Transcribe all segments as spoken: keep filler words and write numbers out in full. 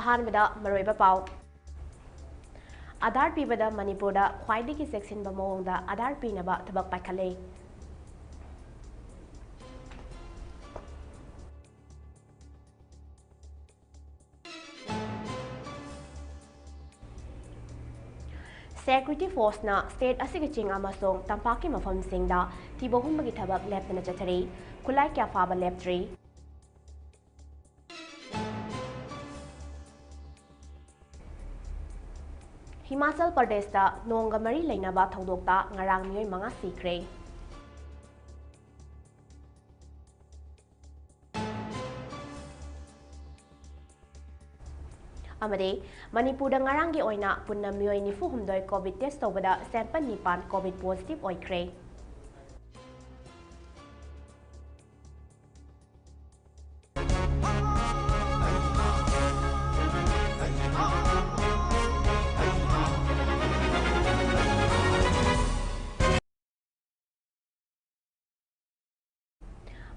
ꯑꯍꯥꯟꯕꯗ ꯃꯔꯨꯑꯣꯏꯕ ꯄꯥꯎ꯫ ꯑꯥꯙꯥꯔ ꯄꯤꯕꯗ ꯃꯅꯤꯄꯨꯔꯗ ꯈ꯭ꯋꯥꯏꯗꯒꯤ ꯆꯦꯛꯁꯤꯟꯕ ꯃꯑꯣꯡꯗ ꯑꯥꯙꯥꯔ ꯄꯤꯅꯕ ꯊꯕꯛ ꯄꯥꯏꯈꯠꯂꯦ꯫ Security Forceꯅ state ꯑꯁꯤꯒꯤ ꯆꯤꯡ ꯑꯃꯁꯨꯡ ꯇꯝꯄꯥꯛꯀꯤ ꯃꯐꯝꯁꯤꯡꯗ ꯊꯤꯕ ꯍꯨꯝꯕꯒꯤ ꯊꯕꯛ ꯂꯦꯞꯇꯅ ꯆꯠꯊꯔꯤ꯫ ꯈꯨꯠꯂꯥꯏ ꯀꯌꯥ ꯐꯥꯕ ꯂꯦꯞꯇ꯭ꯔꯤ꯫ ꯍꯤꯃꯥꯆꯜ ꯄ꯭ꯔꯗꯦꯁꯇ ꯅꯣꯡꯒ ꯃꯔꯤ ꯂꯩꯅꯕ ꯊꯧꯗꯣꯛꯇ ꯉꯔꯥꯡ ꯃꯤꯑꯣꯏ ꯃꯉꯥ ꯁꯤꯈ꯭ꯔꯦ꯫ ꯑꯃꯗꯤ ꯃꯅꯤꯄꯨꯔꯗ ꯉꯔꯥꯡꯒꯤ ꯑꯣꯏꯅ ꯄꯨꯟꯅ ꯃꯤꯑꯣꯏ ꯅꯤꯐꯨ ꯍꯨꯝꯗꯣꯏ COVID test ꯇꯧꯕꯗ sample ꯅꯤꯄꯥꯟ COVID positive ꯑꯣꯏꯈ꯭ꯔꯦ꯫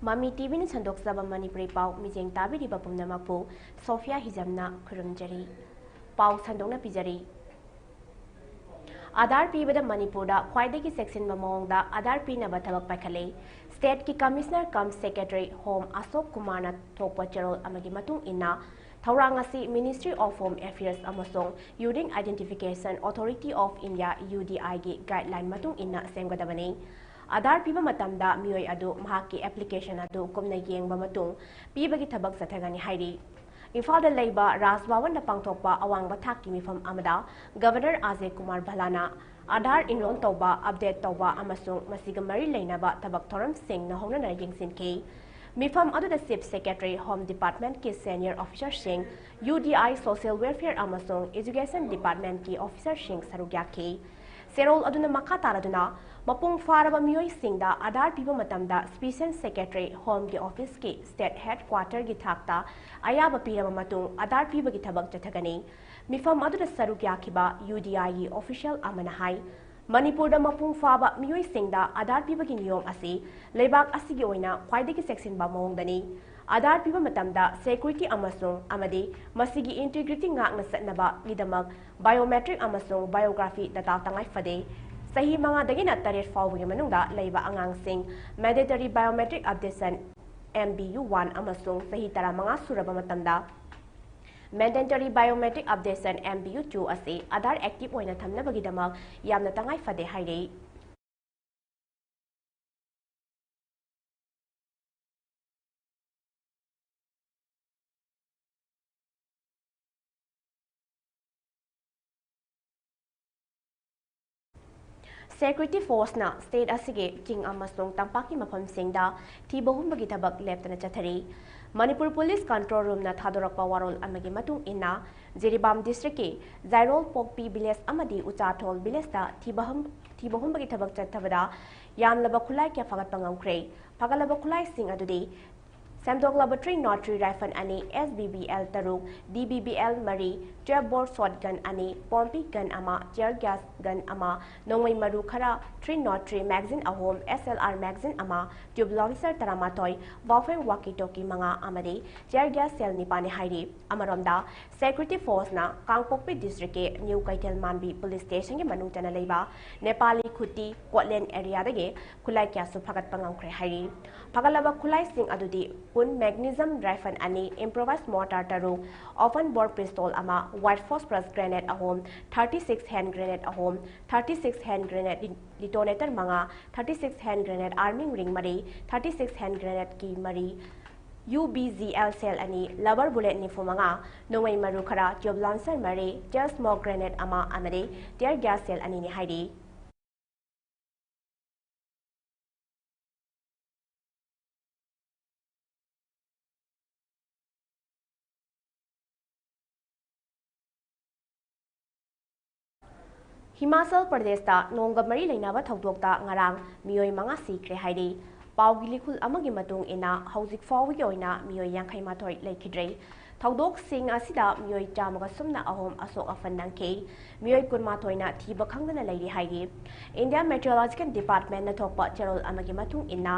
ꯃꯃꯤ TVꯅ ꯁꯟꯗꯣꯛꯆꯕ ꯃꯅꯤꯄꯨꯔꯤ ꯄꯥꯎ ꯃꯤꯠꯌꯦꯡ ꯇꯥꯕꯤꯔꯤꯕ ꯄꯨꯝꯅꯃꯛꯄꯨ ꯁꯣꯐꯤꯌꯥ ꯍꯤꯖꯝꯅ ꯈꯨꯔꯨꯝꯖꯔꯤ꯫ ꯄꯥꯎ ꯁꯟꯗꯣꯛꯅ ꯄꯤꯖꯔꯤ꯫ ꯑꯥꯙꯥꯔ ꯄꯤꯕꯗ ꯃꯅꯤꯄꯨꯔꯗ ꯈ꯭ꯋꯥꯏꯗꯒꯤ ꯆꯦꯛꯁꯤꯟꯕ ꯃꯑꯣꯡꯗ ꯑꯥꯙꯥꯔ ꯄꯤꯅꯕ ꯊꯕꯛ ꯄꯥꯏꯈꯠꯂꯦ꯫ Stateꯀꯤ Commissioner cum Secretary Home ꯑꯁꯣꯛ ꯀꯨꯃꯥꯔꯅ ꯊꯣꯛꯄ ꯆꯦꯔꯣꯜ ꯑꯃꯒꯤ ꯃꯇꯨꯡ ꯏꯟꯅ, ꯊꯧꯔꯥꯡ ꯑꯁꯤ Ministry of Home Affairs ꯑꯃꯁꯨꯡ Unique Identification Authority of India, UDIꯒꯤ guideline ꯃꯇꯨꯡ ꯏꯟꯅ ꯁꯦꯝꯒꯗꯕꯅꯤ꯫ ꯑꯥꯙꯥꯔ ꯄꯤꯕ ꯃꯇꯝꯗ ꯃꯤꯑꯣꯏ ꯑꯗꯨ ꯃꯍꯥꯛꯀꯤ application ꯑꯗꯨ ꯀꯨꯞꯅ ꯌꯦꯡꯕ ꯃꯇꯨꯡ ꯄꯤꯕꯒꯤ ꯊꯕꯛ ꯆꯠꯊꯒꯅꯤ ꯍꯥꯏꯔꯤ꯫ ꯏꯝꯐꯥꯜꯗ ꯂꯩꯕ ꯔꯥꯖ ꯚꯋꯟꯗ ꯄꯥꯡꯊꯣꯛꯄ ꯑꯋꯥꯡꯕ ꯊꯥꯛꯀꯤ ꯃꯤꯐꯝ ꯑꯃꯗ Governor ꯑꯖꯌ ꯀꯨꯃꯥꯔ ꯚꯜꯂꯥꯅ ꯑꯥꯙꯥꯔ enroll ꯇꯧꯕ, update ꯇꯧꯕ ꯑꯃꯁꯨꯡ ꯃꯁꯤꯒ ꯃꯔꯤ ꯂꯩꯅꯕ ꯊꯕꯛ ꯊꯧꯔꯝꯁꯤꯡ ꯅꯧꯍꯧꯅꯅ ꯌꯦꯡꯁꯤꯟꯈꯤ꯫ ꯃꯤꯐꯝ ꯑꯗꯨꯗ Chief Secretary, Home Departmentꯀꯤ senior officerꯁꯤꯡ, UDI, Social Welfare ꯑꯃꯁꯨꯡ Education Departmentꯀꯤ officerꯁꯤꯡ ꯁꯔꯨꯛ ꯌꯥꯈꯤ꯫ ꯆꯦꯔꯣꯜ ꯑꯗꯨꯅ ꯃꯈꯥ ꯇꯥꯔꯗꯨꯅ, ꯃꯄꯨꯡ ꯐꯥꯔꯕ ꯃꯤꯑꯣꯏꯁꯤꯡꯗ ꯑꯥꯙꯥꯔ ꯄꯤꯕ ꯃꯇꯝꯗ Special Secretary, Homeꯒꯤ officeꯀꯤ state headquarterꯒꯤ ꯊꯥꯛꯇ ꯑꯌꯥꯕ ꯄꯤꯔꯕ ꯃꯇꯨꯡ ꯑꯥꯙꯥꯔ ꯄꯤꯕꯒꯤ ꯊꯕꯛ ꯆꯠꯊꯒꯅꯤ꯫ ꯃꯤꯐꯝ ꯑꯗꯨꯗ ꯁꯔꯨꯛ ꯌꯥꯈꯤꯕ UDIꯒꯤ official ꯑꯃꯅ ꯍꯥꯏ, ꯃꯅꯤꯄꯨꯔꯗ ꯃꯄꯨꯡ ꯐꯥꯕ ꯃꯤꯑꯣꯏꯁꯤꯡꯗ ꯑꯥꯙꯥꯔ ꯄꯤꯕꯒꯤ ꯅꯤꯌꯣꯝ ꯑꯁꯤ ꯂꯩꯕꯥꯛ ꯑꯁꯤꯒꯤ ꯑꯣꯏꯅ ꯈ꯭ꯋꯥꯏꯗꯒꯤ ꯆꯦꯛꯁꯤꯟꯕ ꯃꯑꯣꯡꯗꯅꯤ꯫ ꯑꯥꯙꯥꯔ ꯄꯤꯕ ꯃꯇꯝꯗ security ꯑꯃꯁꯨꯡ ꯑꯃꯗꯤ ꯃꯁꯤꯒꯤ integrity ꯉꯥꯛꯅ ꯆꯠꯅꯕꯒꯤꯗꯃꯛ biometric ꯑꯃꯁꯨꯡ biography data ꯇꯉꯥꯏ ꯐꯗꯦ꯫ ꯆꯍꯤ ꯃꯉꯥꯗꯒꯤꯅ ꯇꯔꯦꯠ ꯐꯥꯎꯕꯒꯤ ꯃꯅꯨꯡꯗ ꯂꯩꯕ ꯑꯉꯥꯡꯁꯤꯡ mandatory biometric updation M B U one ꯑꯃꯁꯨꯡ ꯆꯍꯤ ꯇꯔꯥꯃꯉꯥ ꯁꯨꯔꯕ ꯃꯇꯝꯗ mandatory biometric updation M B U two ꯑꯁꯤ ꯑꯥꯙꯥꯔ active ꯑꯣꯏꯅ ꯊꯝꯅꯕꯒꯤꯗꯃꯛ ꯌꯥꯝꯅ ꯇꯉꯥꯏ ꯐꯗꯦ ꯍꯥꯏꯔꯤ꯫ Security forceꯅ state ꯑꯁꯤꯒꯤ ꯆꯤꯡ ꯑꯃꯁꯨꯡ ꯇꯝꯄꯥꯛꯀꯤ ꯃꯐꯝꯁꯤꯡꯗ ꯊꯤꯕ ꯍꯨꯝꯕꯒꯤ ꯊꯕꯛ ꯂꯦꯞꯇꯅ ꯆꯠꯊꯔꯤ꯫ ꯃꯅꯤꯄꯨꯔ Police Control Roomꯅ ꯊꯥꯗꯣꯔꯛꯄ ꯋꯥꯔꯣꯜ ꯑꯃꯒꯤ ꯃꯇꯨꯡ ꯏꯟꯅ, ꯖꯤꯔꯤꯕꯥꯝ districtꯀꯤ ꯖꯥꯏꯔꯣꯜ ꯄꯣꯛꯄꯤ village ꯑꯃꯗꯤ ꯎꯆꯥꯊꯣꯜ villageꯇ ꯊꯤꯕ ꯍꯝ-, ꯊꯤꯕ ꯍꯨꯝꯕꯒꯤ ꯊꯕꯛ ꯆꯠꯊꯕꯗ ꯌꯥꯝꯂꯕ ꯈꯨꯠꯂꯥꯏ ꯀꯌꯥ ꯐꯥꯒꯠꯄ ꯉꯝꯈ꯭ꯔꯦ꯫ ꯐꯥꯒꯠꯂꯕ ꯈꯨꯠꯂꯥꯏꯁꯤꯡ ꯑꯗꯨꯗꯤ ꯁꯦꯝꯗꯣꯛꯂꯕ three nought three rifle ꯑꯅꯤ, S B B L ꯇꯔꯨꯛ, D B B L ꯃꯔꯤ, twelve bore shotgun ꯑꯅꯤ, pomp gun ꯑꯃ, tear gas gun ꯑꯃ, ꯅꯣꯡꯃꯩ ꯃꯔꯨ ꯈꯔ, three nought three magazine ꯑꯍꯨꯝ, S L R magazine ꯑꯃ, tube launcher ꯇꯔꯥꯃꯥꯊꯣꯏ, Baofeng walkie talkie ꯃꯉꯥ ꯑꯃꯗꯤ tear gas shell ꯅꯤꯄꯥꯟꯅꯤ ꯍꯥꯏꯔꯤ꯫ ꯑꯃꯔꯣꯝꯗ, Security forceꯅ ꯀꯥꯡꯄꯣꯛꯄꯤ districtꯀꯤ New ꯀꯩꯊꯦꯜ ꯃꯥꯟꯕꯤ police stationꯒꯤ ꯃꯅꯨꯡ ꯆꯟꯅ ꯂꯩꯕ ꯅꯦꯄꯥꯂꯤ ꯈꯨꯇꯤ ꯀꯣꯠꯂꯦꯟ areaꯗꯒꯤ ꯈꯨꯠꯂꯥꯏ ꯀꯌꯥꯁꯨ ꯐꯥꯒꯠꯄ ꯉꯝꯈ꯭ꯔꯦ ꯍꯥꯏꯔꯤ꯫ ꯐꯥꯒꯠꯂꯕ ꯈꯨꯠꯂꯥꯏꯁꯤꯡ ꯑꯗꯨꯗꯤ ꯄꯨꯟ magnesium rifle ꯑꯅꯤ, improvised mortar ꯇꯔꯨꯛ, open bore pistol ꯑꯃ, white phosphorus grenade ꯑꯍꯨꯝ, thirty six hand grenade ꯑꯍꯨꯝ, thirty six hand grenade detonator ꯃꯉꯥ, thirty six hand grenade arming ring ꯃꯔꯤ, thirty six hand grenade key ꯃꯔꯤ, U B G L shell ꯑꯅꯤ, rubber bullet ꯅꯤꯐꯨ ꯃꯉꯥ, ꯅꯣꯡꯃꯩ ꯃꯔꯨ ꯈꯔ, tube launcher ꯃꯔꯤ, tear smoke grenade ꯑꯃ ꯑꯃꯗꯤ tear gas shell ꯑꯅꯤꯅꯤ ꯍꯥꯏꯔꯤ꯫ ꯍꯤꯃꯥꯆꯜ ꯄ꯭ꯔꯗꯦꯁꯇ ꯅꯣꯡꯒ ꯃꯔꯤ ꯂꯩꯅꯕ ꯊꯧꯗꯣꯛꯇ ꯉꯔꯥꯡ ꯃꯤꯑꯣꯏ ꯃꯉꯥ ꯁꯤꯈ꯭ꯔꯦ ꯍꯥꯏꯔꯤ꯫ ꯄꯥꯎꯒꯤ ꯂꯤꯈꯨꯜ ꯑꯃꯒꯤ ꯃꯇꯨꯡ ꯏꯟꯅ, ꯍꯧꯖꯤꯛ ꯐꯥꯎꯕꯒꯤ ꯑꯣꯏꯅ ꯃꯤꯑꯣꯏ ꯌꯥꯡꯈꯩ ꯃꯥꯊꯣꯏ ꯂꯩꯈꯤꯗ꯭ꯔꯦ꯫ ꯊꯧꯗꯣꯛꯁꯤꯡ ꯑꯁꯤꯗ ꯃꯤꯑꯣꯏ ꯆꯥꯝꯃꯒ ꯁꯨꯞꯅ ꯑꯍꯨꯝ ꯑꯁꯣꯛ ꯑꯄꯟ ꯅꯪꯈꯤ꯫ ꯃꯤꯑꯣꯏ ꯀꯨꯟꯃꯥꯊꯣꯏꯅ ꯊꯤꯕ ꯈꯪꯗꯅ ꯂꯩꯔꯤ ꯍꯥꯏꯔꯤ꯫ India Meteorological Department ꯅ ꯊꯣꯛꯄ ꯆꯦꯔꯣꯜ ꯑꯃꯒꯤ ꯃꯇꯨꯡ ꯏꯟꯅ,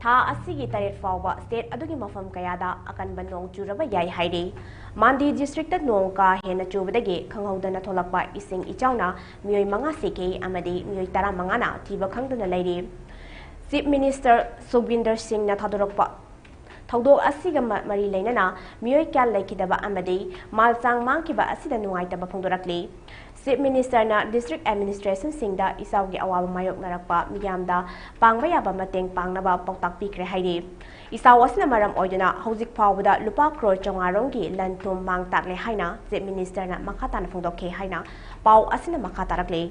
ꯊꯥ ꯑꯁꯤꯒꯤ ꯇꯔꯦꯠ ꯐꯥꯎꯕ state ꯑꯗꯨꯒꯤ ꯃꯐꯝ ꯀꯌꯥꯗ ꯑꯀꯟꯕ ꯅꯣꯡ ꯆꯨꯔꯕ ꯌꯥꯏ ꯍꯥꯏꯔꯤ꯫ ꯃꯥꯟꯗꯤ district ꯇ ꯅꯣꯡ ꯀꯥ ꯍꯦꯟꯅ ꯆꯨꯕꯗꯒꯤ ꯈꯪꯍꯧꯗꯅ ꯊꯣꯛꯂꯛꯄ ꯏꯁꯤꯡ ꯏꯆꯥꯎꯅ ꯃꯤꯑꯣꯏ ꯃꯉꯥ ꯁꯤꯈꯤ ꯑꯃꯗꯤ ꯃꯤꯑꯣꯏ ꯇꯔꯥꯃꯉꯥꯅ ꯊꯤꯕ ꯈꯪꯗꯅ ꯂꯩꯔꯤ꯫ Chief Minister ꯁꯨꯈꯕꯤꯟꯗꯔ ꯁꯤꯡꯅ ꯊꯥꯗꯣꯔꯛꯄ ꯊꯧꯗꯣꯛ ꯑꯁꯤꯒ ꯃ-, ꯃꯔꯤ ꯂꯩꯅꯅ ꯃꯤꯑꯣꯏ ꯀꯌꯥ ꯂꯩꯈꯤꯗꯕ ꯑꯃꯗꯤ ꯃꯥꯜꯆꯥꯡ ꯃꯥꯡꯈꯤꯕ ꯑꯁꯤꯗ ꯅꯨꯡꯉꯥꯏꯇꯕ ꯐꯣꯡꯗꯣꯔꯛꯂꯤ꯫ Chief Minister ꯅ district administration ꯁꯤꯡꯗ ꯏꯆꯥꯎꯒꯤ ꯑꯋꯥꯕ ꯃꯥꯌꯣꯛꯅꯔꯛꯄ ꯃꯤꯌꯥꯝꯗ ꯄꯥꯡꯕ ꯌꯥꯕ ꯃꯇꯦꯡ ꯄꯥꯡꯅꯕ ꯄꯥꯎꯇꯥꯛ ꯄꯤꯈ꯭ꯔꯦ ꯍꯥꯏꯔꯤ꯫ ꯏꯆꯥꯎ ꯑꯁꯤꯅ ꯃꯔꯝ ꯑꯣꯏꯗꯨꯅ ꯍꯧꯖꯤꯛ ꯐꯥꯎꯕꯗ ꯂꯨꯄꯥ ꯀ꯭ꯔꯣꯔ ꯆꯥꯝꯃꯉꯥ ꯔꯣꯝꯒꯤ ꯂꯟ ꯊꯨꯝ ꯃꯥꯡ ꯇꯥꯛꯂꯦ ꯍꯥꯏꯅ Chief Minister ꯅ ꯃꯈꯥ ꯇꯥꯅ ꯐꯣꯡꯗꯣꯛꯈꯤ ꯍꯥꯏꯅ ꯄꯥꯎ ꯑꯁꯤꯅ ꯃꯈꯥ ꯇꯥꯔꯛꯂꯤ꯫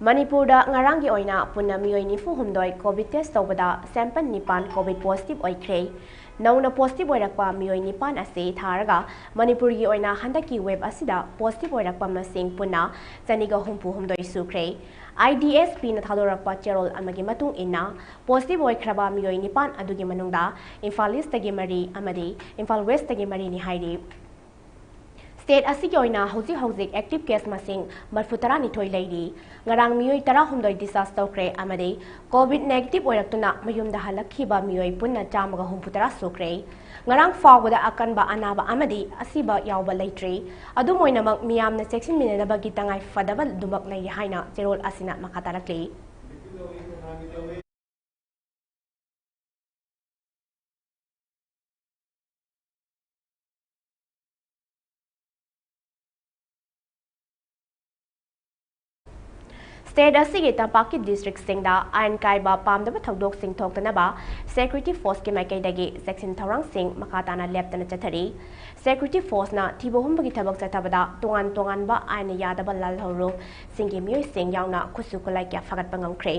ꯃꯅꯤꯄꯨꯔꯗ ꯉꯔꯥꯡꯒꯤ ꯑꯣꯏꯅ ꯄꯨꯟꯅ ꯃꯤꯑꯣꯏ ꯅꯤꯐꯨ ꯍꯨꯝꯗꯣꯏ COVID test ꯇꯧꯕꯗ sample ꯅꯤꯄꯥꯟ COVID positive ꯑꯣꯏꯈ꯭ꯔꯦ꯫ ꯅꯧꯅ positive ꯑꯣꯏꯔꯛꯄ ꯃꯤꯑꯣꯏ ꯅꯤꯄꯥꯟ ꯑꯁꯤ ꯊꯥꯔꯒ ꯃꯅꯤꯄꯨꯔꯒꯤ ꯑꯣꯏꯅ ꯍꯟꯗꯛꯀꯤ wave ꯑꯁꯤꯗ positive ꯑꯣꯏꯔꯛꯄ ꯃꯁꯤꯡ ꯄꯨꯟꯅ ꯆꯅꯤꯒ ꯍꯨꯝꯐꯨ ꯍꯨꯝꯗꯣꯏ ꯁꯨꯈ꯭ꯔꯦ꯫ IDSP ꯅ ꯊꯥꯗꯣꯔꯛꯄ ꯆꯦꯔꯣꯜ ꯑꯃꯒꯤ ꯃꯇꯨꯡ ꯏꯟꯅ, positive ꯑꯣꯏꯈ꯭ꯔꯕ ꯃꯤꯑꯣꯏ ꯅꯤꯄꯥꯟ ꯑꯗꯨꯒꯤ ꯃꯅꯨꯡꯗ ꯏꯝꯐꯥꯜ East ꯇꯒꯤ ꯃꯔꯤ ꯑꯃꯗꯤ ꯏꯝꯐꯥꯜ West ꯇꯒꯤ ꯃꯔꯤꯅꯤ ꯍꯥꯏꯔꯤ꯫ State ꯑꯁꯤꯒꯤ ꯑꯣꯏꯅ ꯍꯧꯖꯤꯛ ꯍꯧꯖꯤꯛ active case ꯃꯁꯤꯡ ꯃꯔꯤꯐꯨ ꯇꯔꯥꯅꯤꯊꯣꯏ ꯂꯩꯔꯤ꯫ ꯉꯔꯥꯡ ꯃꯤꯑꯣꯏ ꯇꯔꯥꯍꯨꯝꯗꯣꯏ discharge ꯇꯧꯈ꯭ꯔꯦ ꯑꯃꯗꯤ COVID negative ꯑꯣꯏꯔꯛꯇꯨꯅ ꯃꯌꯨꯝꯗ ꯍꯜꯂꯛꯈꯤꯕ ꯃꯤꯑꯣꯏ ꯄꯨꯟꯅ ꯆꯥꯝꯃꯒ ꯍꯨꯝꯐꯨ ꯇꯔꯥ ꯁꯨꯈ꯭ꯔꯦ꯫ ꯉꯔꯥꯡ ꯐꯥꯎꯕꯗ ꯑꯀꯟꯕ ꯑꯅꯥꯕ ꯑꯃꯗꯤ ꯑꯁꯤꯕ ꯌꯥꯎꯕ ꯂꯩꯇ꯭ꯔꯤ꯫ ꯑꯗꯨꯝ ꯑꯣꯏꯅꯃꯛ, ꯃꯤꯌꯥꯝꯅ ꯆꯦꯛꯁꯤꯟꯃꯤꯟꯅꯅꯕꯒꯤ ꯇꯉꯥꯏ ꯐꯗꯕ ꯑꯗꯨꯃꯛ ꯂꯩꯔꯤ ꯍꯥꯏꯅ ꯆꯦꯔꯣꯜ ꯑꯁꯤꯅ ꯃꯈꯥ ꯇꯥꯔꯛꯂꯤ꯫ State ꯑꯁꯤꯒꯤ ꯇꯝꯄꯥꯛꯀꯤ districtꯁꯤꯡꯗ ꯑꯥꯏꯟ ꯀꯥꯏꯕ ꯄꯥꯝꯗꯕ ꯊꯧꯗꯣꯛꯁꯤꯡ ꯊꯣꯛꯇꯅꯕ security forceꯀꯤ ꯃꯥꯏꯀꯩꯗꯒꯤ ꯆꯦꯛꯁꯤꯟ ꯊꯧꯔꯥꯡꯁꯤꯡ ꯃꯈꯥ ꯇꯥꯅ ꯂꯦꯞꯇꯅ ꯆꯠꯊꯔꯤ꯫ Security forceꯅ ꯊꯤꯕ ꯍꯨꯝꯕꯒꯤ ꯊꯕꯛ ꯆꯠꯊꯕꯗ ꯇꯣꯉꯥꯟ ꯇꯣꯉꯥꯟꯕ ꯑꯥꯏꯟꯅ ꯌꯥꯗꯕ ꯂꯥꯜꯍꯧꯂꯨꯞꯁꯤꯡꯒꯤ ꯃꯤꯑꯣꯏꯁꯤꯡ ꯌꯥꯎꯅ ꯈꯨꯠꯁꯨ ꯈꯨꯠꯂꯥꯏ ꯀꯌꯥ ꯐꯥꯒꯠꯄ ꯉꯝꯈ꯭ꯔꯦ꯫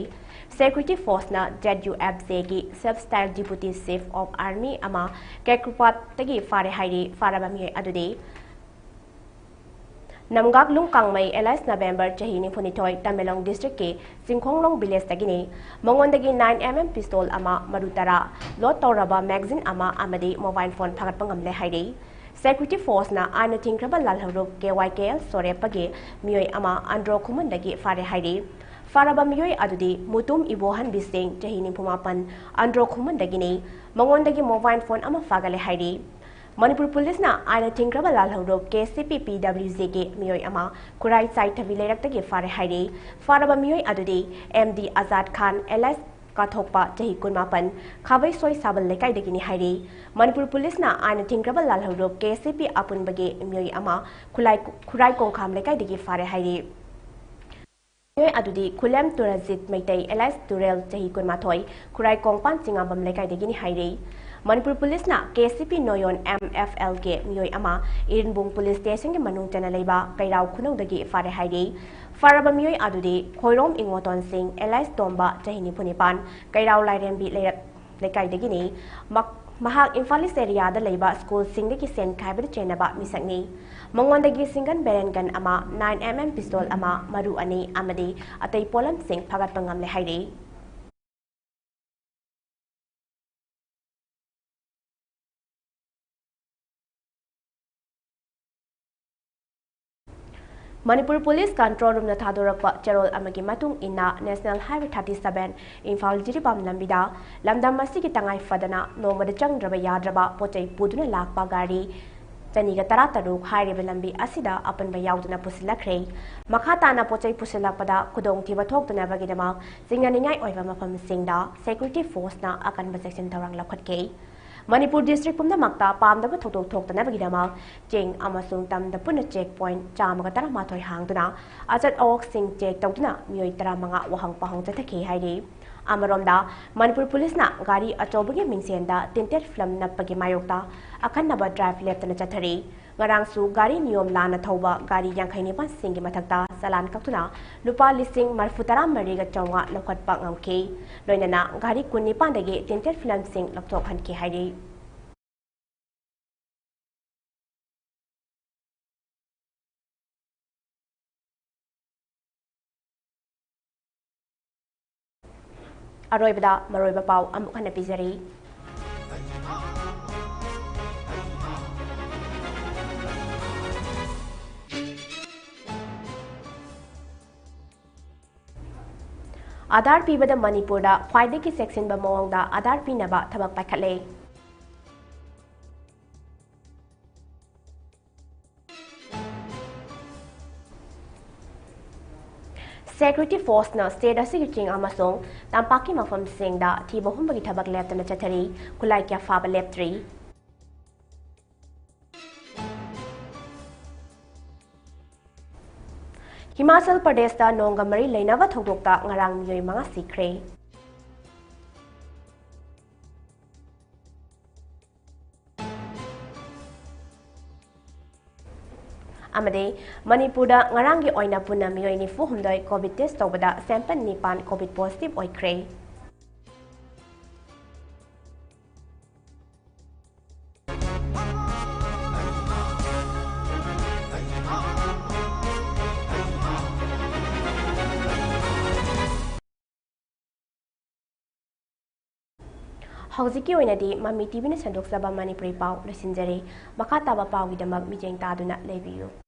Security forceꯅ ZUFJꯒꯤ Self Style Deputy Chief of Army ꯑꯃ ꯀꯦꯀ꯭ꯔꯨꯄꯥꯠꯇꯒꯤ ꯐꯥꯔꯦ ꯍꯥꯏꯔꯤ꯫ ꯐꯥꯔꯕ ꯃꯤꯑꯣꯏ ꯑꯗꯨꯗꯤ ꯅꯝꯒꯥꯛꯂꯨꯡ ꯀꯥꯡꯃꯩ alias ꯅꯕꯦꯝꯕꯔ, ꯆꯍꯤ ꯅꯤꯐꯨꯅꯤꯊꯣꯏ, ꯇꯃꯦꯡꯂꯣꯡ districtꯀꯤ ꯆꯤꯡꯈꯣꯡꯂꯣꯡ villageꯇꯒꯤꯅꯤ꯫ ꯃꯉꯣꯟꯗꯒꯤ nine MM pistol ꯑꯃ, ꯃꯔꯨ ꯇꯔꯥ, load ꯇꯧꯔꯕ magazine ꯑꯃ ꯑꯃꯗꯤ mobile phone ꯐꯥꯒꯠꯄ ꯉꯝꯂꯦ ꯍꯥꯏꯔꯤ꯫ Security forceꯅ ꯑꯥꯏꯟꯅ ꯊꯤꯡꯈ꯭ꯔꯕ ꯂꯥꯜꯍꯧꯂꯨꯞ KYKL ꯁꯣꯔꯦꯞꯄꯒꯤ ꯃꯤꯑꯣꯏ ꯑꯃ ꯑꯟꯗ꯭ꯔꯣ ꯈꯨꯃꯟꯗꯒꯤ ꯐꯥꯔꯦ ꯍꯥꯏꯔꯤ꯫ ꯐꯥꯔꯕ ꯃꯤꯑꯣꯏ ꯑꯗꯨꯗꯤ ꯃꯨꯇꯨꯝ ꯏꯕꯣꯍꯟꯕꯤ ꯁꯤꯡ, ꯆꯍꯤ ꯅꯤꯐꯨꯃꯥꯄꯟ, ꯑꯟꯗ꯭ꯔꯣ ꯈꯨꯃꯟꯗꯒꯤꯅꯤ꯫ ꯃꯉꯣꯟꯗꯒꯤ mobile phone ꯑꯃ ꯐꯥꯒꯠꯂꯦ ꯍꯥꯏꯔꯤ꯫ ꯃꯅꯤꯄꯨꯔ ꯄꯨꯂꯤꯁꯅ ꯑꯥꯏꯟꯅ ꯊꯤꯡꯈ꯭ꯔꯕ ꯂꯥꯜꯍꯧꯂꯨꯞ KCP PWJꯒꯤ ꯃꯤꯑꯣꯏ ꯑꯃ ꯈꯨꯔꯥꯏ ꯆꯥꯏꯊꯕꯤ ꯂꯩꯔꯛꯇꯒꯤ ꯐꯥꯔꯦ ꯍꯥꯏꯔꯤ꯫ ꯐꯥꯔꯕ ꯃꯤꯑꯣꯏ ꯑꯗꯨꯗꯤ MD ꯑꯖꯥꯗ ꯈꯥꯟ alias ꯀꯥꯊꯣꯛꯄ, ꯆꯍꯤ ꯀꯨꯟꯃꯥꯄꯟ, ꯈꯥꯕꯩꯁꯣꯏ ꯁꯥꯕꯜ ꯂꯩꯀꯥꯏꯗꯒꯤꯅꯤ ꯍꯥꯏꯔꯤ꯫ ꯃꯅꯤꯄꯨꯔ ꯄꯨꯂꯤꯁꯅ ꯑꯥꯏꯟꯅ ꯊꯤꯡꯈ꯭ꯔꯕ ꯂꯥꯜꯍꯧꯂꯨꯞ KCP ꯑꯄꯨꯟꯕꯒꯤ ꯃꯤꯑꯣꯏ ꯑꯃ ꯈꯨꯂꯥꯏ-, ꯈꯨꯔꯥꯏ ꯀꯣꯡꯈꯥꯝ ꯂꯩꯀꯥꯏꯗꯒꯤ ꯐꯥꯔꯦ ꯍꯥꯏꯔꯤ꯫ ꯃꯤꯑꯣꯏ ꯑꯗꯨꯗꯤ ꯈꯨꯂꯦꯝ ꯇꯨꯔꯖꯤꯠ ꯃꯩꯇꯩ alias ꯇꯨꯔꯦꯜ, ꯆꯍꯤ ꯀꯨꯟꯃꯥꯊꯣꯏ, ꯈꯨꯔꯥꯏ ꯀꯣꯡꯄꯥꯟ ꯆꯤꯉꯥꯝꯕꯝ ꯂꯩꯀꯥꯏꯗꯒꯤꯅꯤ ꯍꯥꯏꯔꯤ꯫ ꯃꯅꯤꯄꯨꯔ ꯄꯨꯂꯤꯁꯅ KCP ꯅꯣꯌꯣꯟ MFLꯒꯤ ꯃꯤꯑꯣꯏ ꯑꯃ ꯏꯔꯤꯟꯕꯨꯡ ꯄꯨꯂꯤꯁ ꯁ꯭ꯇꯦꯁꯟꯒꯤ ꯃꯅꯨꯡ ꯆꯟꯅ ꯂꯩꯕ ꯀꯩꯔꯥꯎ ꯈꯨꯅꯧꯗꯒꯤ ꯐꯥꯔꯦ ꯍꯥꯏꯔꯤ꯫ ꯐꯥꯔꯕ ꯃꯤꯑꯣꯏ ꯑꯗꯨꯗꯤ ꯈꯣꯏꯔꯣꯝ ꯏꯉꯣꯇꯣꯟ ꯁꯤꯡ alias ꯇꯣꯝꯕ, ꯆꯍꯤ ꯅꯤꯐꯨꯅꯤꯄꯥꯟ, ꯀꯩꯔꯥꯎ ꯂꯥꯏꯔꯦꯝꯕꯤ ꯂꯩꯔꯛ ꯂꯩꯀꯥꯏꯗꯒꯤꯅꯤ꯫ ꯃꯛ-, ꯃꯍꯥꯛ Imphal East areaꯗ ꯂꯩꯕ schoolꯁꯤꯡꯗꯒꯤ ꯁꯦꯟ ꯈꯥꯏꯕꯗ ꯆꯦꯟꯅꯕ ꯃꯤꯁꯛꯅꯤ꯫ ꯃꯉꯣꯟꯗꯒꯤ single barrel gun ꯑꯃ, nine MM pistol ꯑꯃ, ꯃꯔꯨ ꯑꯅꯤ ꯑꯃꯗꯤ ꯑꯇꯩ ꯄꯣꯠꯂꯝꯁꯤꯡ ꯐꯥꯒꯠꯄ ꯉꯝꯂꯦ ꯍꯥꯏꯔꯤ꯫ ꯃꯅꯤꯄꯨꯔ ꯄꯨꯂꯤꯁ control roomꯅ ꯊꯥꯗꯣꯔꯛꯄ ꯆꯦꯔꯣꯜ ꯑꯃꯒꯤ ꯃꯇꯨꯡ ꯏꯟꯅ, National Highway thirty seven, Imphal Jiribam ꯂꯝꯕꯤꯗ ꯂꯝꯗꯝ ꯑꯁꯤꯒꯤ ꯇꯉꯥꯏ ꯐꯗꯅ ꯅꯣꯡꯃꯗ ꯆꯪꯗ꯭ꯔꯕ ꯌꯥꯗ꯭ꯔꯕ ꯄꯣꯠꯆꯩ ꯄꯨꯗꯨꯅ ꯂꯥꯛꯄ ꯒꯥꯔꯤ ꯆꯅꯤꯒ ꯇꯔꯥ ꯇꯔꯨꯛ ꯍꯥꯏꯔꯤꯕ ꯂꯝꯕꯤ ꯑꯁꯤꯗ ꯑꯄꯟꯕ ꯌꯥꯎꯗꯅ ꯄꯨꯁꯤꯜꯂꯛꯈ꯭ꯔꯦ꯫ ꯃꯈꯥ ꯇꯥꯅ ꯄꯣꯠꯆꯩ ꯄꯨꯁꯤꯜꯂꯛꯄꯗ ꯈꯨꯗꯣꯡꯊꯤꯕ ꯊꯣꯛꯇꯅꯕꯒꯤꯗꯃꯛ ꯆꯤꯡꯅꯅꯤꯡꯉꯥꯏ ꯑꯣꯏꯕ ꯃꯐꯝꯁꯤꯡꯗ security forceꯅ ꯑꯀꯟꯕ ꯆꯦꯛꯁꯤꯟ ꯊꯧꯔꯥꯡ ꯂꯧꯈꯠꯈꯤ꯫ ꯃꯅꯤꯄꯨꯔ district ꯄꯨꯝꯅꯃꯛꯇ ꯄꯥꯝꯗꯕ ꯊꯧꯗꯣꯛ ꯊꯣꯛꯇꯅꯕꯒꯤꯗꯃꯛ ꯆꯤꯡ ꯑꯃꯁꯨꯡ ꯇꯝꯗ ꯄꯨꯟꯅ check point ꯆꯥꯝꯃꯒ ꯇꯔꯥꯃꯥꯊꯣꯏ ꯍꯥꯡꯗꯨꯅ ꯑꯆꯠ ꯑꯋꯣꯛꯁꯤꯡ check ꯇꯧꯗꯨꯅ ꯃꯤꯑꯣꯏ ꯇꯔꯥꯃꯉꯥ ꯋꯥꯍꯪ ꯄꯥꯎꯍꯪ ꯆꯠꯊꯈꯤ ꯍꯥꯏꯔꯤ꯫ ꯑꯃꯔꯣꯝꯗ, ꯃꯅꯤꯄꯨꯔ ꯄꯨꯂꯤꯁꯅ ꯒꯥꯔꯤ ꯑꯆꯧꯕꯒꯤ ꯃꯤꯡꯁꯦꯟꯗ tinted film ꯅꯞꯄꯒꯤ ꯃꯥꯌꯣꯛꯇ ꯑꯈꯟꯅꯕ drive ꯂꯦꯞꯇꯅ ꯆꯠꯊꯔꯤ꯫ ꯉꯔꯥꯡꯁꯨ ꯒꯥꯔꯤ ꯅꯤꯌꯣꯝ ꯂꯥꯟꯅ ꯊꯧꯕ ꯒꯥꯔꯤ ꯌꯥꯡꯈꯩ ꯅꯤꯄꯥꯟꯁꯤꯡꯒꯤ ꯃꯊꯛꯇ ꯆꯂꯥꯟ ꯀꯛꯇꯨꯅ ꯂꯨꯄꯥ ꯂꯤꯁꯤꯡ ꯃꯔꯤꯐꯨ ꯇꯔꯥ ꯃꯔꯤꯒ ꯆꯥꯝꯃꯉꯥ ꯂꯧꯈꯠꯄ ꯉꯝꯈꯤ꯫ ꯂꯣꯏꯅꯅ ꯒꯥꯔꯤ ꯀꯨꯟ ꯅꯤꯄꯥꯟꯗꯒꯤ tinted film ꯁꯤꯡ ꯂꯧꯊꯣꯛꯍꯟꯈꯤ ꯍꯥꯏꯔꯤ꯫ ꯑꯔꯣꯏꯕꯗ ꯃꯔꯨꯑꯣꯏꯕ ꯄꯥꯎ ꯑꯃꯨꯛ ꯍꯟꯅ ꯄꯤꯖꯔꯤ꯫ ꯑꯥꯙꯥꯔ ꯄꯤꯕꯗ ꯃꯅꯤꯄꯨꯔꯗ ꯈ꯭ꯋꯥꯏꯗꯒꯤ ꯆꯦꯛꯁꯤꯟꯕ ꯃꯑꯣꯡꯗ ꯑꯥꯙꯥꯔ ꯄꯤꯅꯕ ꯊꯕꯛ ꯄꯥꯏꯈꯠꯂꯦ꯫ Security force ꯅ state ꯑꯁꯤꯒꯤ ꯆꯤꯡ ꯑꯃꯁꯨꯡ ꯇꯝꯄꯥꯛꯀꯤ ꯃꯐꯝꯁꯤꯡꯗ ꯊꯤꯕ ꯍꯨꯝꯕꯒꯤ ꯊꯕꯛ ꯂꯦꯞꯇꯅ ꯆꯠꯊꯔꯤ꯫ ꯈꯨꯠꯂꯥꯏ ꯀꯌꯥ ꯐꯥꯕ ꯂꯦꯞꯇ꯭ꯔꯤ꯫ ꯍꯤꯃꯥꯆꯜ ꯄ꯭ꯔꯗꯦꯁꯇ ꯅꯣꯡꯒ ꯃꯔꯤ ꯂꯩꯅꯕ ꯊꯧꯗꯣꯛꯇ ꯉꯔꯥꯡ ꯃꯤꯑꯣꯏ ꯃꯉꯥ ꯁꯤꯈ꯭ꯔꯦ꯫ ꯑꯃꯗꯤ ꯃꯅꯤꯄꯨꯔꯗ ꯉꯔꯥꯡꯒꯤ ꯑꯣꯏꯅ ꯄꯨꯟꯅ ꯃꯤꯑꯣꯏ ꯅꯤꯐꯨ ꯍꯨꯝꯗꯣꯏ COVID test ꯇꯧꯕꯗ sample ꯅꯤꯄꯥꯟ COVID positive ꯑꯣꯏꯈ꯭ꯔꯦ꯫ ꯍꯧꯖꯤꯛꯀꯤ ꯑꯣꯏꯅꯗꯤ ꯃꯃꯤ TVꯅ ꯁꯟꯗꯣꯛꯆꯕ ꯃꯅꯤꯄꯨꯔꯤ ꯄꯥꯎ ꯂꯣꯏꯁꯤꯟꯖꯔꯦ꯫ ꯃꯈꯥ ꯇꯥꯕ ꯄꯥꯎꯒꯤꯗꯃꯛ ꯃꯤꯠꯌꯦꯡ ꯇꯥꯗꯨꯅ ꯂꯩꯕꯤꯌꯨ꯫